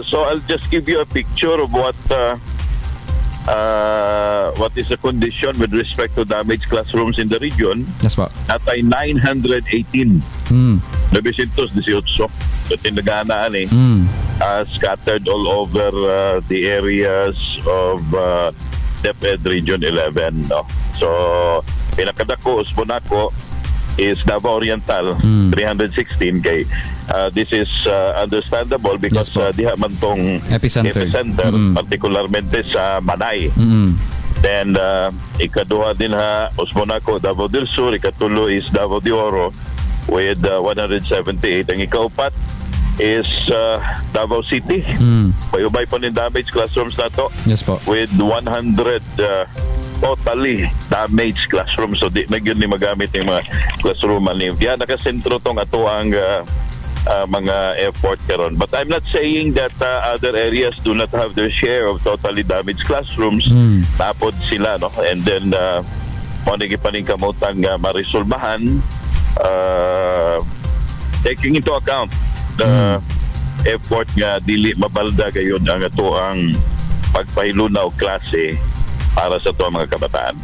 So I'll just give you a picture of what is the condition with respect to damaged classrooms in the region. Yes po. Naa tay 918. 918 sa tindaganaan eh. Scattered all over the areas of DepEd Region 11. No? So, pinakadako, usbon nako, is Davao Oriental, 316 kay this is understandable because Yes po. Diha man tong Epicenter. Epicenter, particularmente sa Manay. Then ikaduha dinha, usbon nako, Davao del Sur, ikatulo is Davao de Oro with 178. Ang ikaupat is Davao City. Payubay po ning damaged classrooms nato Yes po. With 100 totally damaged classrooms. So di na gyud ni magamit yung mga classroom ani. Diya nakasentro tong ato ang mga effort karon. But I'm not saying that other areas do not have their share of totally damaged classrooms. Naa pod sila, no? And then mao ni gipaningkamotang maresolbahan, taking into account the effort nga dili mabalda gayud ang ato ang pagpahiluna og klase para sa ato ang mga kabataan.